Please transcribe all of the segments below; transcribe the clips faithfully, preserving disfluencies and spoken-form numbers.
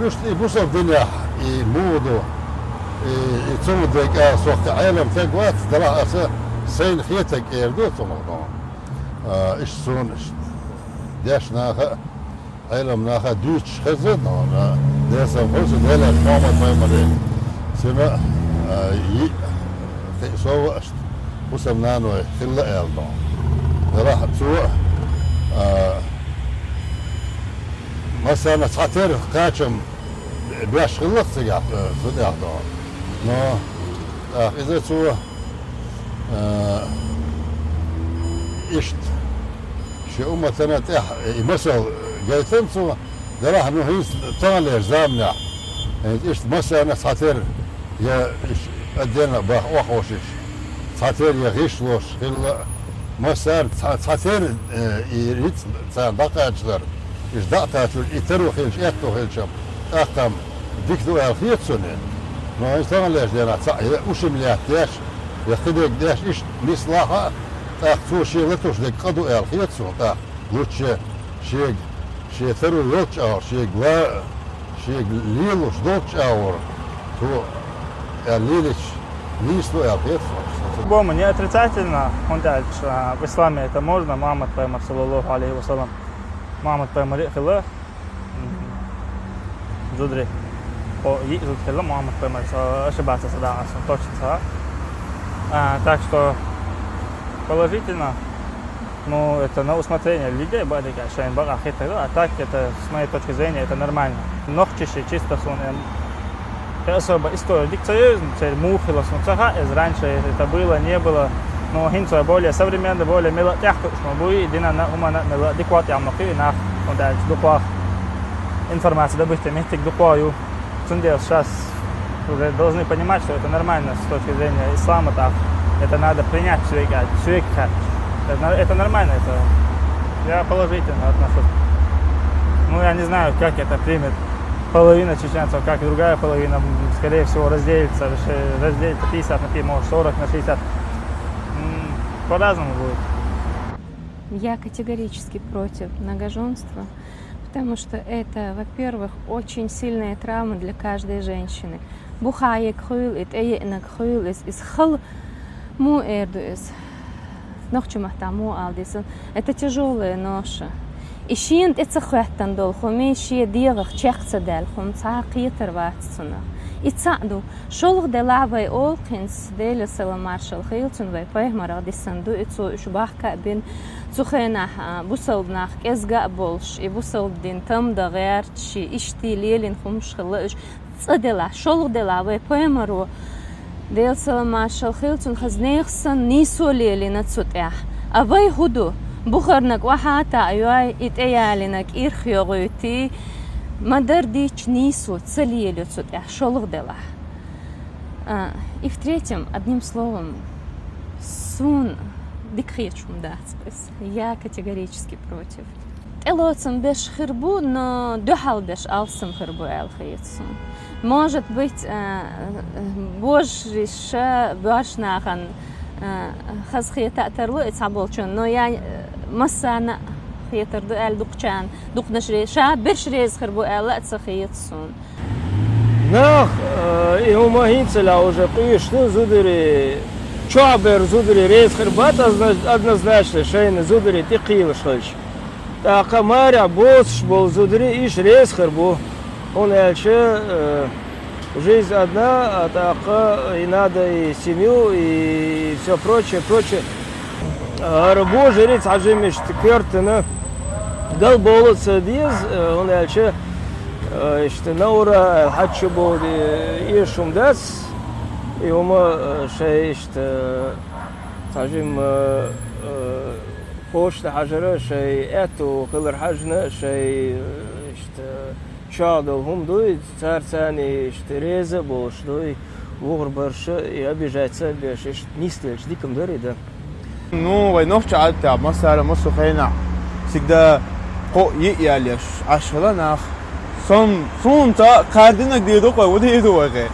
Иштта и бусалба динехь, и муха ду, и, и цунна декъа со кхин Ӏелам стаг вац, делахь аса сайна хетарг эр ду цунах дон. А, иштта суна, иштта деш наха а, Ӏелам наха а дуьйцуш хезна дон, а, Делан салам хуьлда цунна, Делан элча Мухьаммад пайхамаре, цуьнан, а, йиъ, кхин а сов а иштта бусалба наной хилла аьлла дон. Делахь цо, а, массарна цхьатерра кхачам беш хилла-кх цигахь, э, цу тӀехь дон. Но, тӀаккха иза цо, э, иштта шен умматана тӀехь и масал гайтина цо, делахь, ну, хӀинца таханлерчу заманахь, хӀинца иштта массарна цхьатерра, я иштта отдельно баха охьахуушуш, цхьатерра я гӀишлош хилла, массарна цхьа-, цхьатерра, э, и рицкъ царна дӀакхачалар, иза дӀа а кхачалуш, и таро хилча, аьтто хилча, тӀаккха дика ду аьлла хета суна. Но хӀинца таханлерчу денахь цхьаъ я ушим лаьтташ, я кхидерг деш, иштта нислахь а, тӀаккха цо шен латош дерг къа ду аьлла хета суна, тӀаккха лучча шега, шен таро йолчу агӀор, шега ла-, шега лелош долчу агӀор, цо аьлла лелийча, нийса ду аьлла хета суна. По-любому, не отрицательно, хӀунда аьлча, а, в исламе это можно, Мухьаммад пайхамар, саллаллаху алейхи ва саллям, Мухьаммад пайхамаре а хилла, м, зударий. Кхо йиъ зуда хилла Мухьаммад пайхамарца, ошибаться ца дахь ас, точно ца. А, так что положительно, ну, это на усмотрение людей, бадика, шайн бакъахь хетар, а так это, с моей точки зрения, это нормально. Нохчий ши чисто суна, эм, я особо история дика ца йоьзна, церан муха хилла суна ца хаьа, из раньше это было, не было. Но хӀинца более современно, более мелла тӀехь хууш ма буй, динана, хӀумана мелла дика вац аьлла ма кхий нах, хӀунда аьлча дукха информация добытие меттиг дукха ю. Цундела сейчас уже должны понимать, что это нормально с точки зрения ислама, так, это надо принять в свой, как, в свой, как, это, это нормально, это я положительно отношусь. Ну, я не знаю, как это примет половина чеченцев, как и другая половина, м, скорее всего, разделится, разделится пятьдесят на пять, может, сорок на шестьдесят. М, по-разному будет. Я категорически против многоженства, потому что это, во-первых, очень сильная травма для каждой женщины. Бухахь ерг хуьлу и тӀееанарг хуьлу иза, иза хала, муха эр ду иза? Нохчийн маттахь муха ала деза? Это тяжёлая ноша. И шена тӀе ца хӀоьттина долу хӀума, шен дегӀах чекх ца даьлла хӀума цхьа а кхетар вац цунах. И цхьаъ ду. ШолгӀа делахь вай олу хӀинца, Делера салам маршалла хуьлда цунна, вай пайхамарах дисина ду и, цо уьш бахка а бина, цу хенахь, а, бусалба нах кӀезга а болуш, и бусалба дин там дан гӀерташ, и иштта лелийна хӀумаш хилла уьш. ЦӀа делахь, шолгӀа делахь вай пайхамаро, Делера салам маршалла хуьлда цунна, хаза нехан санна нийсо лелийна цу тӀехь. А вай хӀун ду? Бухарниг охьа а таӀайой, и тӀеялийнарг ирх йогӀуьйтий, ма-дарра дийцича нийсо ца лелайо цу тӀехь, шолгӀа делахь. А, и в-третьем, одним словом, суна дика хеташ хӀума дац иза. Я категорически против. ТӀелоцам беш хир бу, но дуьхьал беш алсам хир бу аьлла хета суна. Может быть, а, божарша, боьрша нахана, а, хазахета а тарло и цхьаболчунна, но я, а, массарна а хетар ду аьлла дукхачарна, дукханаш ре-, ша берш реза хир бу аьлла а ца хета суна. Нах, э, и хӀума хӀинцалехь уже къуьйсуш ду, зударий, чохь бер зударий реза хир бац, одноз-, однозначно шайна зударий тӀекхийлаш хилча. ТӀаккха марехь боцуш болу зударий иштта реза хир бу, хӀунда аьлча, э, жизнь одна, а тӀаккха и надо и семью, и всё прочее, прочее. ХӀара божарий цхьа жимма иштта коьртана галбовла а ца деза, э, хӀунда аьлча, э, иштта на ура аьлла хьачу бовла, э, эшам дац, и хӀума, э, шайн иштта цхьа жимма, э, кхочушдан хьажара, шайн аьтту хилар хьаьжна, шайн, э, иштта чохь долу хӀума дуй, цара царна иштта реза а болуш дуй, вухарберш и обижать ца а беш, иштта нисделча дика-м дара и дан. Ну, вай нохчийн Ӏадатехь массара а массо а хенахь всегда кхоъ-йиъ яьлла еш Ӏаш хилла нах. Сон, суна цкъа кхардинарг дийр ду-кх вай, хӀун дийр ду вай хе?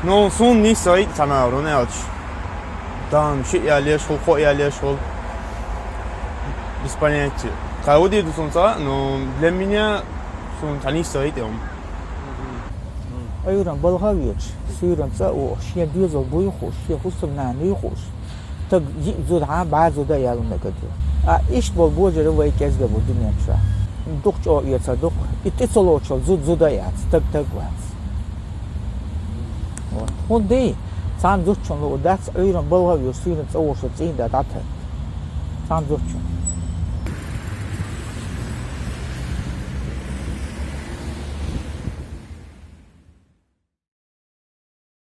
Ну, суна нийса ца гӀийти цхьа нахана, хӀунда аьлча, тахана шиъ яьлла еш хуьлу, кхоъ яьлла еш хуьлу. Без понятия. Кхай хӀун дийр ду суна цкъа, ну, для меня суна цхьа нийса ца гӀийти хӀума. Ӏуйран балха а веш, суьйран цӀа а вохуш, шен доьзал буй хууш, шен хӀусамнана юй хууш, стаг йиъ зуда хьан бӀаь зуда а яьлла мегар ду. А иштта болу божарий вай кӀезга бу дуьнен чохь. Дукха чӀогӀа оьцур ду-кх, и тӀе ца лоцуш зуда зуда а яц, стаг стаг а вац. Вот. ХӀунда и? Цхьана зудчунна луур дац, Ӏуьйран балха а веш, суьйран цӀа вохуш цӀийнда дӀатарра. Цхьана зудчунна.